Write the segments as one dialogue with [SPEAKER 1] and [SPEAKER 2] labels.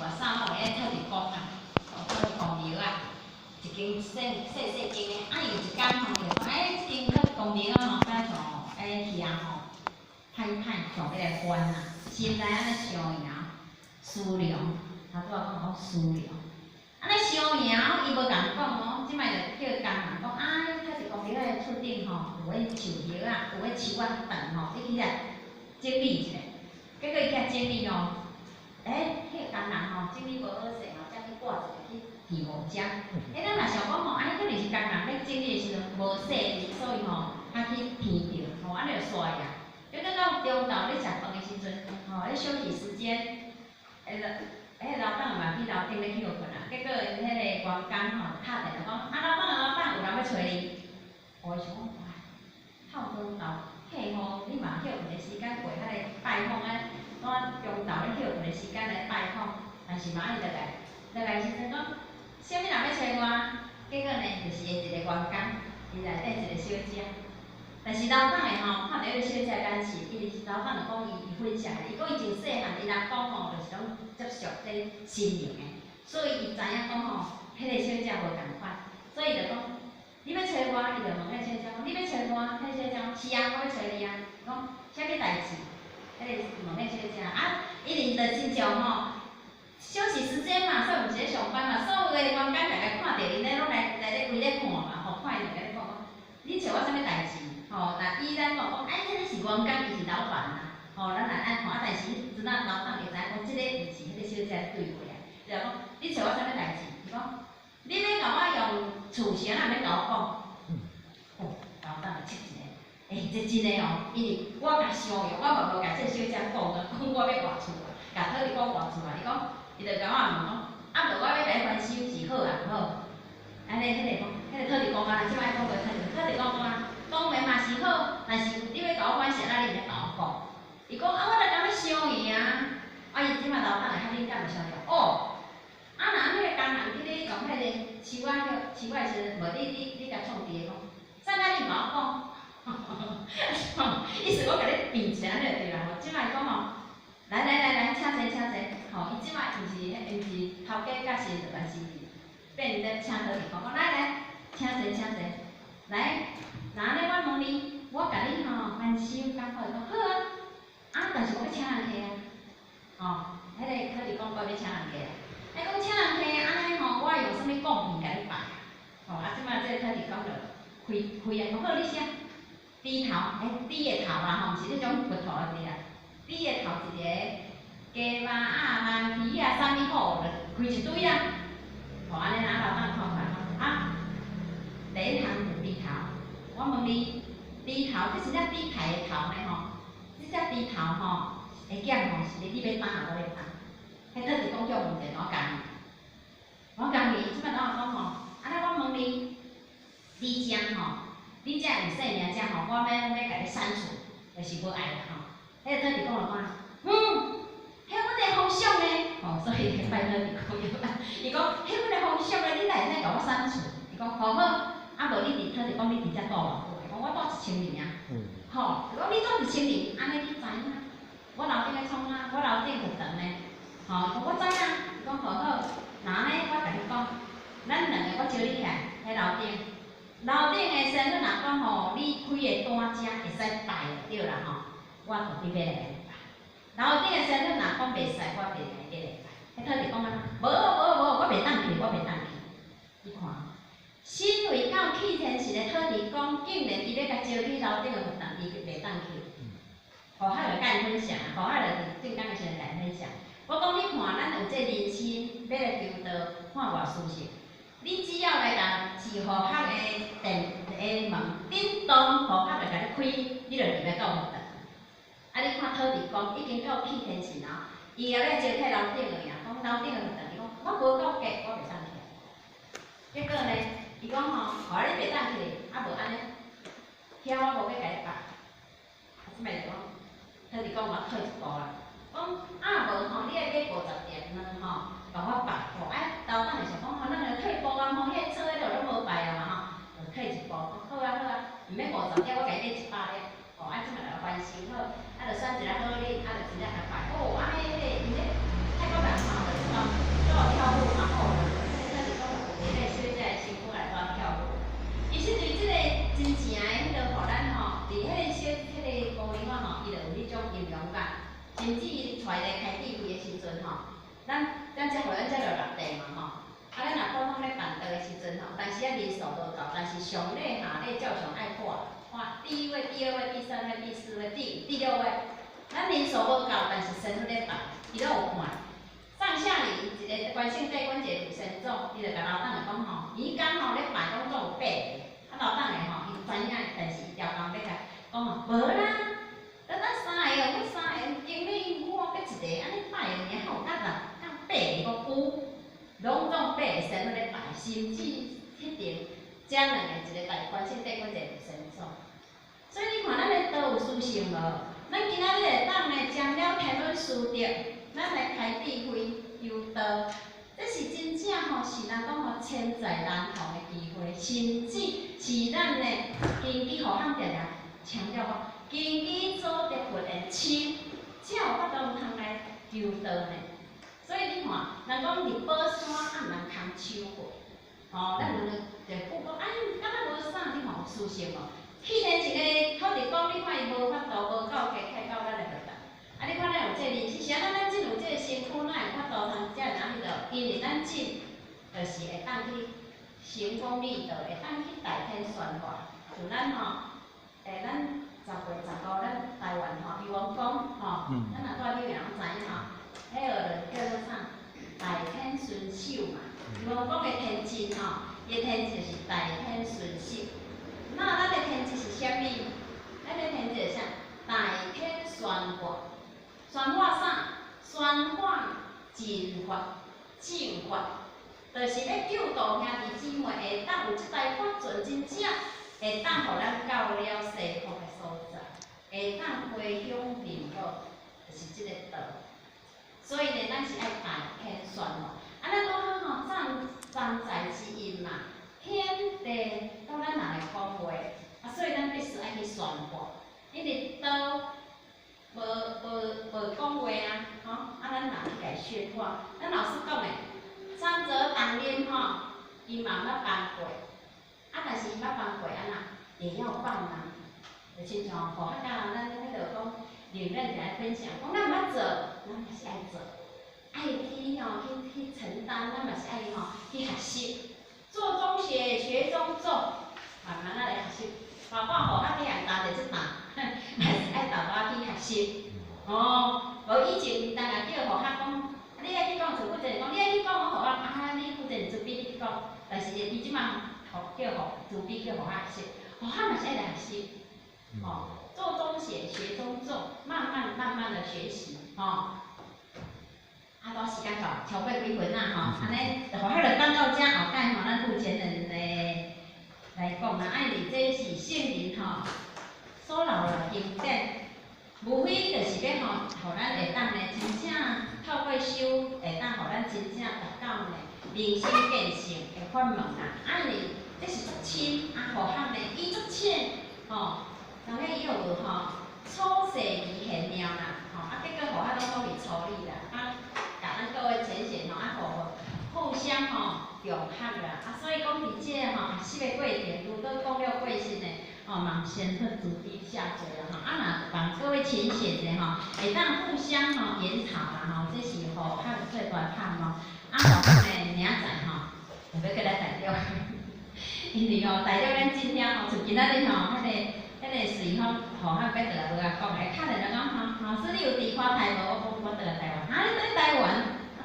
[SPEAKER 1] 大衫攏會土地公啊，哦，土地公廟啊，一間細細細間的，啊，伊有一工吼，就講，欸，這間土地公廟啊吼，敢像欸徛吼，歹歹想欲來還啊，心內按呢想伊啊，思量，頭拄仔講講思量，按呢想伊啊，伊無共講哦，這擺就叫工人講，啊，土地公廟的厝頂吼，有彼樹葉仔，有彼樹仔長吼，你去遐整理一下，結果伊去遐整理哦。欸，彼個工人吼，整理無好勢吼，才去掛一個去鐵五漿。欸，咱若想講吼，啊，彼可能是工人咧整理的時陣無細膩，所以吼，較去鼻著，吼，按呢就煞去啊。結果到中晝咧食飯的時陣，吼，咧休息時間，欸，彼個老闆嘛去樓頂咧歇睏啊。結果𪜶彼個員工吼敲電話講，啊，老闆啊，老闆，有人欲揣你。我想講，哇，透中晝客戶你嘛歇睏的時間過較來拜訪啊。我中晝咧歇睏的時間來拜訪，但是嘛愛落來，落來時陣講，啥物人欲揣我？結果呢，就是伊一個員工，伊內底一個小姐。但是老闆的吼，看著彼個小姐敢是，因為老闆就講伊伊分享的，伊講伊從細漢，伊阿公吼就是攏接觸這神明的，所以伊知影講吼，彼個小姐無仝款，所以就講，你欲揣我，伊就問彼個小姐講，你欲揣我？彼個小姐講，是啊，我欲揣你啊。講啥物代誌？彼個問彼個小姐啊，伊就親像吼，休息時間嘛，所以毋是咧上班嘛，所有的員工逐家看著𪜶咧，攏來來咧圍咧看嘛，吼，看伊兩个咧講講，你揣我啥物代誌？吼，若以咱講講，哎，這個是員工，伊是老闆啊，吼，咱來按看，啊，但是彼陣仔老闆會知影講，這個毋是彼個小姐對話啊，就講你揣我啥物代誌？伊講，你欲共我用厝啥人欲共我講？哦，老闆就笑一下，欸，這真的哦，因為我共相用，我嘛無共這個小姐講啊，講我欲換厝啊，共土地公換厝啊，伊講，伊就共我問講，啊無我欲共你翻修是好啊毋好？按呢，彼個講，彼個土地公啊，這擺講過土地，土地公講啊，當然嘛是好，但是你欲共我翻啥，啊你毋免共我講。伊講啊，我就共你相應啊，啊伊這擺老闆會較敏感就相應，哦，啊若彼個工人去咧用彼個樹仔樹仔的時陣，無你你你共創治講，啥物你毋共我講？意思我共你變一下按呢就對啦吼，這擺講吼，來來來來，請坐請坐，吼，伊這擺毋是彼毋是頭家佮神，但是變咧請土地公講來來，請坐請坐，來，若按呢我問你，我共你吼翻修敢好？伊講好啊，啊，但是我欲請人客啊，吼，彼個土地公講欲請人客啊，伊講請人客按呢吼，我用啥物貢品共你拜啊？吼，啊，這擺這個土地公就開開啊，講好你寫。豬頭，欸，豬的頭啦吼，毋是彼種骨頭的豬啊，豬的頭一個，雞肉啊、鰻魚啊，啥物好，就開一堆啊。吼，按呢，啊老闆看看講，啊，第一項就豬頭，我問你，豬頭，這是只豬刣的頭呢吼？這只豬頭吼，會減吼，是你欲擔抑我欲擔？彼土地公叫問者，我共伊，我共伊，這擺老闆講吼，啊那我問你，你遮吼？你這有姓名遮吼，我欲欲共你刪除，就是無愛啦吼。彼個土地公就講，嗯，彼阮的方向呢？吼，所以拜土地公伊講，彼阮的方向呢，你哪會使共我刪除？伊講好好，啊無你佇土地公你佇遮住偌久？伊講我住一千年啊。吼，伊講你住一千年，按呢你知影？我樓頂咧創啥？我樓頂佛堂呢？吼，伊講我知影。伊講好好，若按呢我共你講，咱兩个我招你起來，彼樓頂。樓頂的仙女若講吼，你開的單遮會使拜就對啦吼，我就佇欲來共你拜。樓頂的仙女若講袂使，我袂來欲來拜。彼土地公啊，無無無，我袂當去，我袂當去。你看，身為到氣天神的土地公，竟然伊欲共招去樓頂的佛堂，伊袂當去。好，海就共𪜶分享，好海就佇正講的時陣共𪜶分享。我講你看，咱有這人生欲來求道，看偌舒適。你只要來共飼護學的電的門叮當，護學就共你開，你就入來到佛堂。啊，你看土地公已經到氣天神啊，伊也欲招起樓頂的爾，講樓頂的佛堂，伊講我無夠格，我袂當去。結果呢，伊講吼，好你袂當去，啊無按呢，遐我無欲共你拜。啊，這擺就講，土地公我退一步啦，講啊無吼，你愛買50粒卵吼，共我拜吼，啊，老闆就想講吼，咱就退步啊，吼，彼個做彼個攏無拜啊嘛吼，就退一步，講好啊好啊，毋免50粒，我共你買100粒，吼，啊，這擺就翻新好，啊，就選一个好日，啊，就真正共拜，哦，按呢彼個𪜶咧泰國人吼，就是講。咱這予咱這就六地嘛吼。啊，咱若普通咧辦道的時陣吼，但是啊人數無夠，但是上禮下禮照常愛看，看第一位、第二位、第三位、第四位、第六位。咱人數無夠，但是神父咧辦，伊攏有看。上下禮一个關聖帝君，一個盧先祖，伊就共老董的講吼，伊講吼咧拜攏總有八個，啊老董的吼伊知影，但是伊刁工欲共講吼，無啦，咱三个哦，阮三个經理我閣一个，按呢拜的爾，還有甲六甲八个，講有，攏總八个神父咧拜，甚至彼爿遮兩个，一个大關聖帝君，一个盧先祖。所以你看咱的道有殊勝無？咱今仔日會當呢，將了天倫殊德，咱來開智慧求道，這是真正吼，是人講吼千載難逢的機會，甚至是咱呢根基予漢定定強調講，根基祖德佛緣深，才有法度通來求道呢。所以你看，人講入寶山啊，毋通空手過，吼，咱有就講講，哎，敢若無啥，你看有殊勝無？去年一个土地公，你看伊無法度，無夠格開到咱的佛壇。啊，你看咱有這個認識，是按怎咱真有這個身軀，哪會法度通遮爾仔彼落？因為咱真就是會當去成功立道，會當去大天宣化。像咱吼，咱10月15，咱台灣吼，禹王宮吼，咱若住紐約攏知影吼，彼个叫做啥？大天巡守嘛。禹王宮的天津吼，伊的天津就是大天巡守。那咱的天職是啥物？咱的天職是啥？大天宣化，宣化啥？宣化真法、正法，就是欲救度兄弟姊妹，會當有這台法船，真正會當予咱到了西方的所在，會當回向靈寶，就是這個道。所以呢，咱是愛大天宣化。啊，咱拄好吼，站站在之音嘛。天地到咱人來講話，啊，所以咱必須愛去宣化，因為道無講話啊，吼，啊，咱人去共宣化。咱老師講的，三澤當年吼，伊嘛毋捌辦過，啊，但是伊捌辦過按怎，也要辦啊，就親像吼，較咱彼落講，認真來分享，講咱毋捌做，咱嘛是愛做，愛去吼去承擔，咱嘛是愛吼去學習。做中學，學中做，慢慢仔來學習。包括吼，較去人擔一這擔，嘛是愛豆仔去學習。哦，無以前當下叫予較講，你愛去講，就負責人講，你愛去講，我予我啊，你負責人準備你去講。但是伊這馬叫予準備叫予較學習，予較嘛是愛來學習。哦，做中學，學中做，慢慢慢慢的學習，吼。啊，都時間到，超過幾分啊吼，按呢，予彼就講到遮後蓋吼，咱目前人來來講啦，啊，因為這是聖人吼所留的經典，無非就是欲吼，予咱會當呢真正透過修，會當予咱真正達到呢明心見性的法門啦。啊，因為這是足深，啊，予學呢伊足淺，吼，人咧伊有吼粗細離玄妙啦，吼，啊，結果予學攏總是粗理啦，啊。咱各位淺顯吼，啊，互相吼共學啦，啊，所以講佇這個吼學習的過程，拄倒講了過失呢，吼，嘛先佛慈悲下罪啦吼，啊，若望各位淺顯的吼，會當互相吼研討啦吼，這是予學最大盼望。啊，予學呢明仔載吼，就欲過來台中，因為吼台中咱真遐吼，像今仔日吼，彼個隨風予學欲轉來無共講的，敲電話講吼，老師你有佇華台無？我講我轉來台灣，啊，你轉台灣？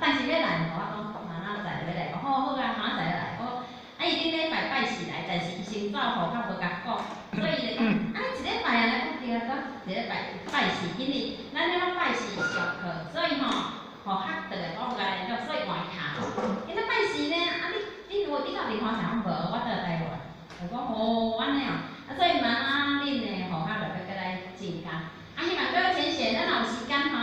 [SPEAKER 1] 但是欲來，我講明仔載欲來，講好好啊，明仔載來。我啊，伊頂禮拜拜四來，但是伊先走，予學無共講，所以伊就講，啊，你一禮拜啊來講對啊，講一禮拜拜四，因為咱遐攏拜四上課，所以吼，予學轉來我無共聯絡，所以換伊敲。今仔拜四呢，啊你你有你敢佇華台？無，我轉來台灣。就講哦，按呢哦，啊所以明仔恁呢，予學就欲過來進講。啊，希望各位淺顯，咱若有時間吼，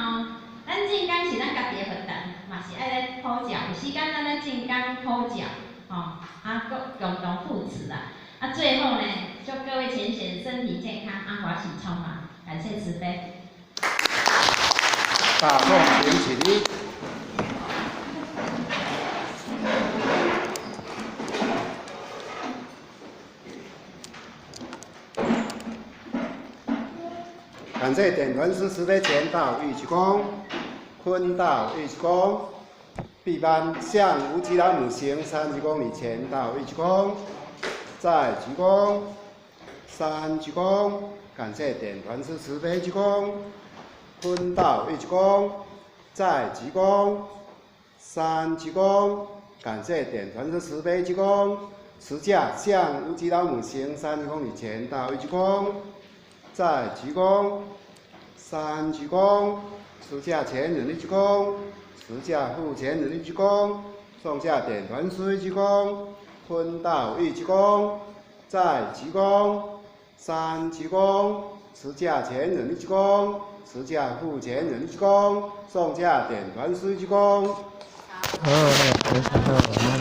[SPEAKER 1] 咱進講是咱家己的負擔，嘛是愛來普照。有時間咱來進講普照，吼，啊，共同扶持啦。啊，最後呢，祝各位淺顯身體健康，啊，法喜充滿，感謝慈悲。
[SPEAKER 2] 大眾請起立。感謝點輪師慈悲前道尉遲恭，坤道尉遲恭。閉班向無極老母行30公里前倒一鞠躬，再鞠躬，三鞠躬，感謝點傳師慈悲鞠躬，坤道一鞠躬，再鞠躬，三鞠躬，感謝點傳師慈悲鞠躬，持架向無極老母行30公里前倒一鞠躬，再鞠躬，三鞠躬，持架前人一鞠躬。持架護前人一鞠躬，送下點傳師一鞠躬，坤道一鞠躬，再鞠躬，三鞠躬，持架前人一鞠躬，持架護前人一鞠躬，送下點傳師一鞠躬。
[SPEAKER 3] 好，非常好。